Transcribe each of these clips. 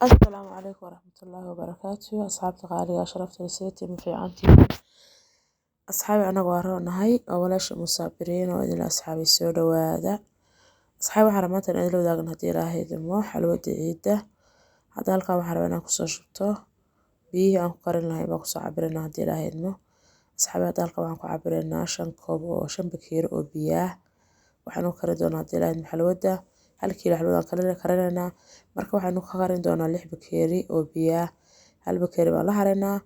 Asalaamu calaykum waraxmatullaahi wabarakaatu. Asxaabta qaaliga, sharafta liseeti, ma fiicantihiin? Asxaabi, anaga waa roonahay oo walaasha musaabiriin oo idinla. Asxaabi, soo dhawaada. Asxaabi, waxaan rabaa maanta inaan idinla wadaagno, haddii Ilaahay idmo, xalwada ciidda. Hadda halkan waxaan rabaa inaan kusoo shubto biyihii aan ku karin lahay baan kusoo cabirinaa, haddii Ilaahay idmo. Asxaabi, hadda halkan waxaan ku cabiraynaa 5 koob oo 5 bakeeri oo biyo ah. Waxaan u karin doonaa, haddii Ilaahay idmo, xalwada 1 kiilo xalwada aan karinaynaa. Marka waxaynu ka karin doonaa 6 bakeeri oo biyo ah, 1 bakeeri baan la haraynaa.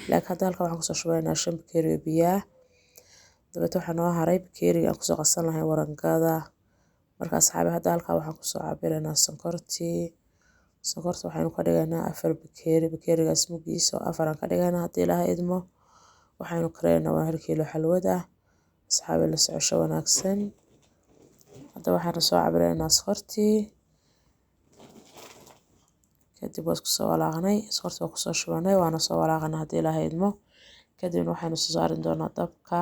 Laakiin hadda halkan waxaan kusoo shubaynaa 5 bakeeri oo biyo ah. Dabeetna waxaa noo haray bakeeriga aan kusoo qasan lahayn warangada. Marka asxaabi, hadda halkan waxaan kusoo cabiraynaa sonkortii. Sonkorta waxaynu ka dhigaynaa 4 bakeeri, bakeerigaas muggiisa oo afar aan ka dhigaynaa, haddii Ilaahay idmo. Waxaynu karinaynaa waa 1 kiilo xalwad ah. Asxaabi, la socosho wanaagsan. Hadda waxaanu soo cabiraynaa sonkortii. Kadib waa isku soo walaaqnay, sonkortii waa kusoo shubanay, waana soo walaaqanay, haddii Ilaahay idmo. Kadibna waxaynu soo saarin doonaa dabka.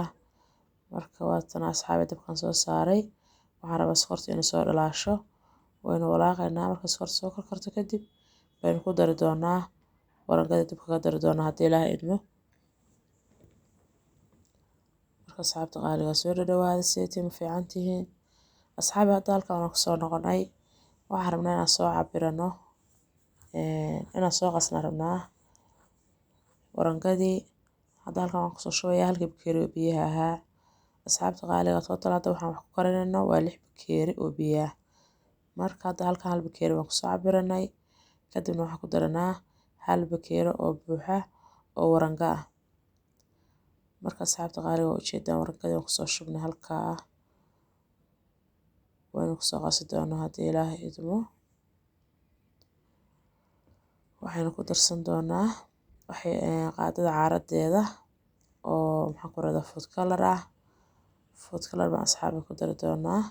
Marka waatana asxaabi, dabkan soo saaray. Waxaan rabaa sonkorta inay soo dhalaasho. Waynu walaaqaynaa. Marka sonkorta soo karkarto kadib baynu ku dari doonaa warangada, dabka ka dari doonaa, haddii Ilaahay idmo. Marka asxaabta qaaliga, soo dhadhawaada. Seetii, ma fiican tihiin? Asxaabi, hadda halkan waan kusoo noqonay. Waxaan rabnaa inaan soo cabirano, inaan soo qasna rabnaa warangadii. Hadda halkan waan kusoo shubayaa halkii bakeeri oo biyaha ahaa. Asxaabta qaaliga, total hadda waxaan wax ku karinayno waa 6 bakeeri oo biyo ah. Marka hadda halkan 1 bakeeri baan kusoo cabiranay. Kadibna waxaan ku daranaa 1 bakeeri oo buuxa oo waranga ah. Marka asxaabta qaaliga, waa ujeedaan, warangadii waan kusoo shubnay halkaa. Waynu kusoo qasi doonaa, haddii Ilaahay idmo. Waxaynu ku darsan doonaa waxay qaadada caaradeeda oo, maxaan ku rahdaa, food color ah. Food color baan asxaabi ku dari doonaa.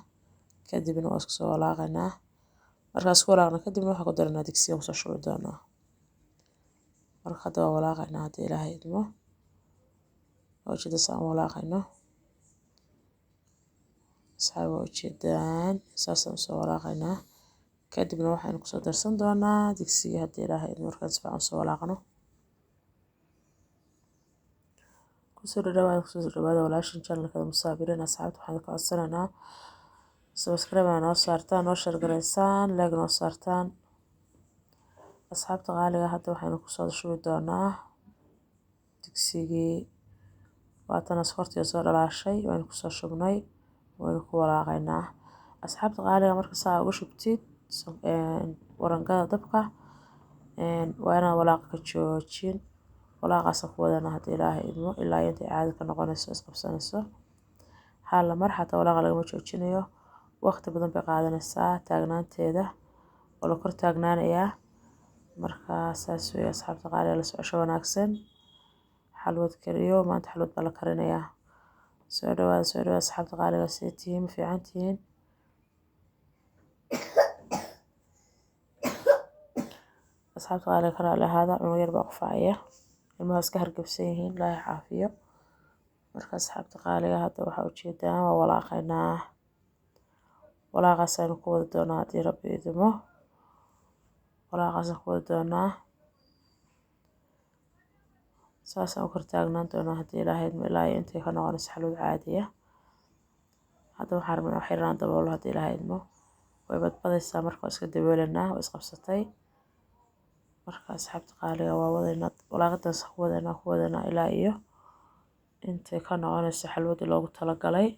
Kadibna waa isku soo walaaqaynaa. Markaan isku walaaqno kadibna waxaan ku daranaa digsiga, kusoo shubi doonaa. Marka hadda waa walaaqaynaa, haddii Ilaahay idmo. Waa ujeeda saan walaaqayno, asxaabi, waa ujeedaan, saasaan usoo walaaqaynaa. Kadibna waxaynu kusoo darsan doonaa digsiga, haddii Ilaahay idmo, markaan si fiican usoo walaaqno. Kusoo dhadhawaada, kusoo dhawaada walaashin channelkada Musaabiriin. Asxaabta waxaan ka codsanaynaa subscribe noo saartaan, noo share garaysaan, like noo saartaan. Asxaabta qaaliga, hadda waxaynu kusoo shubi doonaa digsigii. Waatana sokortii soo dhalaashay, waynu kusoo shubnay, waynu ku walaaqaynaa. Asxaabta qaaliga, marka saa uga shubtid warangada dabka, waa inaad walaaqa ka joojin. Walaaqaasa ku wadanaa, haddii Ilaahay idmo, ilaa intay caadi ka noqonayso, isqabsanayso. Hal mar xataa walaaqa lagama joojinayo. Waqti badan bay qaadanaysaa taagnaanteeda oo la kor taagnaanayaa. Marka saas weeye, asxaabta qaaliga, la socosho wanaagsan. Xalwad kariyo maanta, xalwad baa la karinayaa. Soo dhawaada, soo dhawaada, asxaabta qaaliga. See tihiin? Ma fiican tihiin? Asxaabta qaaliga, ka raali ahaada, cunug yar baa qufacaya, ilmaha iska hargabsan yihiin, Ilaahay caafiyo. Marka asxaabta qaaliga, hadda waxaa ujeedaan waa walaaqaynaa. Walaaqaasaynu ku wadi doonaa, haddii Rabbi idmo. Walaaqaasaan ku wadi doonaa, saasaan u kor taagnaan doonaa, haddii Ilaahay idmo, ilaa iyo intay ka noqonayso xalwad caadiya. Hadda waxaan rabnaa wax yar inaan daboolo, haddii Ilaahay idmo. Way badbadaysaa, marka waa iska daboolanaa. Waa isqabsatay. Marka asxaabta qaaliga, waa wadaynaa walaaqadaas, ku wadaynaa, ku wadaynaa ilaa iyo intay ka noqonayso xalwadii loogu talagalay.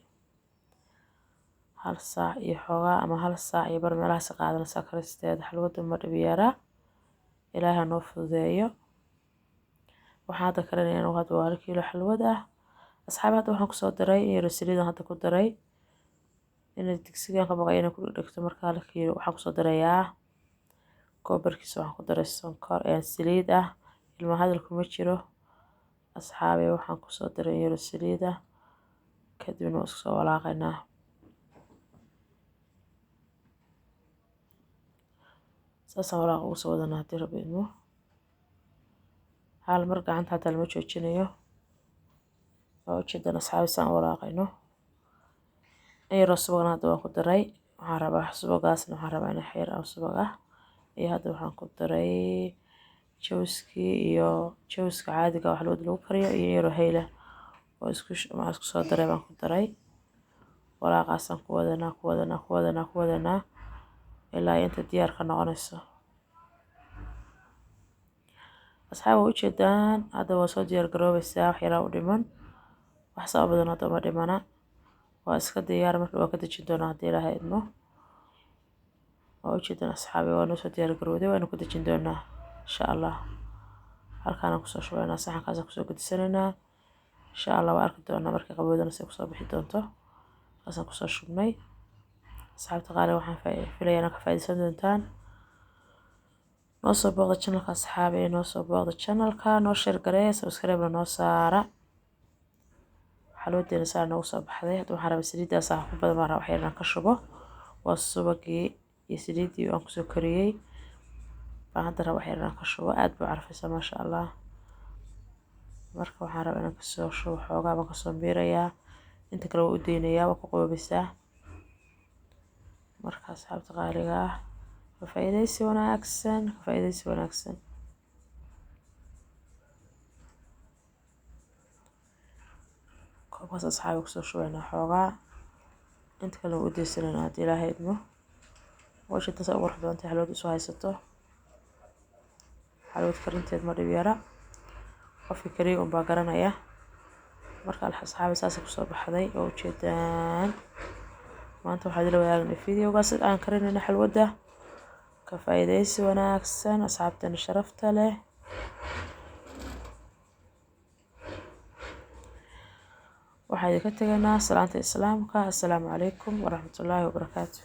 1 saac iyo xoogaa ama 1 saac iyo bar meelahaas qaadanaysaa karisteeda. Xalwadda ma dhib yaraa, Ilaahay ha noo fududeeyo. Waxaan hadda karinaya anigu hadda waa 1 kiilo xalwad ah. Asxaabi, hadda waxaan kusoo daray in yaro saliidan hadda ku daray, inay digsigan ka baqay inay ku dhegdhegto. Marka 1 kiilo waxaan kusoo darayaa koobarkiisa, waxaan ku daray sonkor saliid ah. Ilma hadal kuma jiro. Asxaabi, waxaan kusoo daray in yaro saliid ah. Kadibna waa isku soo walaaqaynaa. Saasaan walaaqa ugu soo wadanaa, haddii Rabbi idmo. Hal mar gacanta hataa lama joojinayo. Waa ujeedaan, asxaabi, saan u walaaqayno. In yaroo subagna hadda waan ku daray. Waxaan rabaa subagaasna, waxaan rabaa in xeer oo subag ah. Iyo hadda waxaan ku daray jawskii iyo jawska caadiga wax lagu kariyo iyo yaro hayla oo isku isku soo daray baan ku daray. Walaaqaasaan ku wadanaa, ku wadanaa, ku wadanaa, ku wadanaa ilaa inta diyaar ka noqonayso. Asxaab, waa ujeedaan, hadda waa soo diyaar garoobaysaa. Wax yaraa u dhiman, wax saa u badan hadda uma dhimana, waa iska diyaar. Marka waa ka dejin doonaa haddii Ilaahay idmo. Waa ujeedaan asxaabi, waa noo soo diyaar garowday, waanu ku dejin doonaa insha Allah. Halkaanaan kusoo shubaynaa, saxankaasaan kusoo gedisanaynaa insha Allah. Waa arki doonaa markay qabowdana say kusoo bixi doonto. Halkaasaan kusoo shubnay. Asxaabta qaali, waxaan filayaa inaad ka faa'iidaysan doontaan. Noo soo booqda channelka asxaabi, noo soo booqda channelka, noo share gareeya, subscribe noo saara. Xalwadeena saa noogu soo baxday. Hadda waxaan rabaa saliiddaas ku badan baan rabaa wax yar inaan ka shubo. Waa subagii iyo saliiddii aan kusoo kariyey baan hadda rabaa wax yar inaan ka shubo. Aad buu carfaysaa, maasha Allah. Marka waxaan rabaa inaan kasoo shubo xoogaa, baan kasoo miirayaa, inta kale waa u deynayaa, waa ku qaboobaysaa. Marka asxaabta qaaliga ah, ka faa'iidaysi wanaagsan, ka faa'iidaysi wanaagsan. Koobkaas asxaabi kusoo shubaynaa xoogaa, inta kale waa u deysanaynaa haddii Ilaahay idmo. Hawsha taas ugu qurux badan tahay xalwad isu haysato. Xalwad karinteed ma dhib yara, qofkii kariya unbaa garanaya. Marka asxaabi, saasay kusoo baxday oo ujeedaan. Maanta waxaa idila wadaagnay videoga sida aan karinayno xalwadda. Ka faa'iidaysi wanaagsan asxaabteena sharafta leh. Waxaa idinka tegaynaa salaanta islaamka. Assalaamu calaykum waraxmatullaahi wabarakaatu.